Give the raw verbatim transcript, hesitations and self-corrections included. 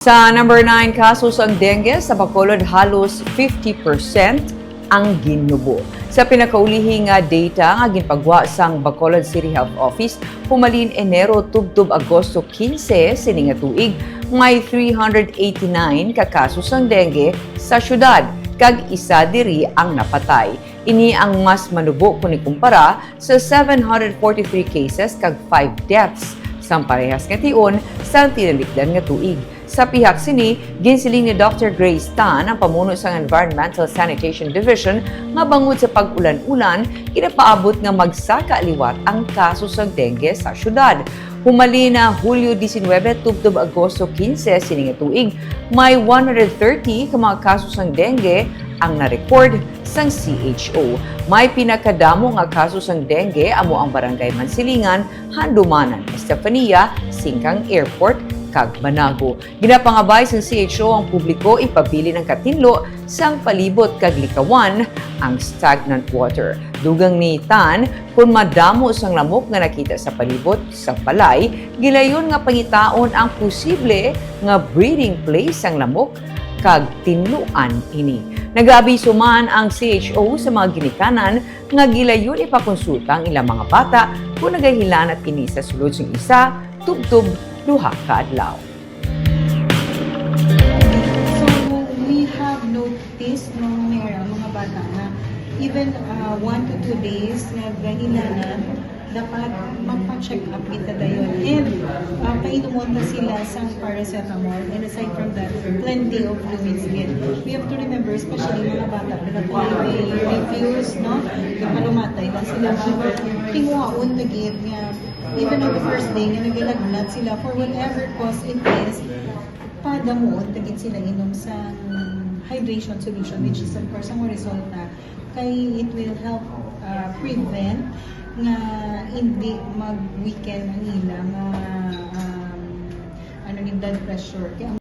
Sa number nine, kaso sang dengue sa Bacolod, halos fifty percent ang ginubo. Sa pinakaulihi nga data nga ginpagwa sang Bacolod City Health Office, humalin Enero tubtob Agosto quince sini nga tuig, may three hundred eighty-nine ka kaso sang dengue sa syudad, kag isa diri ang napatay. Ini ang mas manubo kon ikumpara sa seven hundred forty-three cases kag five deaths sang parehas nga tion sang tinalikdan nga tuig. Sa pihak sini, ginsiling ni Doctor Grace Tan, ang pamuno sang Environmental Sanitation Division, nga bangod sa pag-ulan-ulan, ginapaabot nga magsaka liwat ang kaso sang dengue sa syudad. Humalin na Hulyo diecinuebe tubtob Agosto quince sini nga tuig, may one hundred thirty ka mga kaso sang dengue ang na-record sang C H O. May pinakadamo nga kaso sang dengue amo ang Barangay Mansilingan, Handumanan, Estefania, Singkang Airport, kag Banago. Ginapangabay sang C H O ang publiko ipabilin ang katinlo sang palibot kag likawan ang stagnant water. Dugang ni Tan, kon madamo sang lamok nga nakita sa palibot sa balay, gilayon nga pangitaon ang posible nga breeding place sang lamok kag tinluan ini. Nagaabiso man ang C H O sa mga ginikanan nga gilayon ipakonsulta ang ilang mga bata kon nagahilanat ini sa sulod sang isa tubtob duha ka adlaw. So, we have noticed nung may mga bata na even uh, one to two days nga gahilanan, dapat magpa-check up kita dayon. And uh, painomon na sila sang paracetamol. And aside from that, plenty of fluids gid. We have to remember, especially mga bata, pinatay may refuse, no? Kapalumatay lang sila. Pero tinguhaon na gid nga even on the first day nga nagalagnat sila, for whatever cause it is, padamuon ta gid sila inom sa hydration solution, which is of course ang resulta kay it will help uh, prevent nga hindi mag-weaken ang ilang uh, um, ano ni blood pressure. Kaya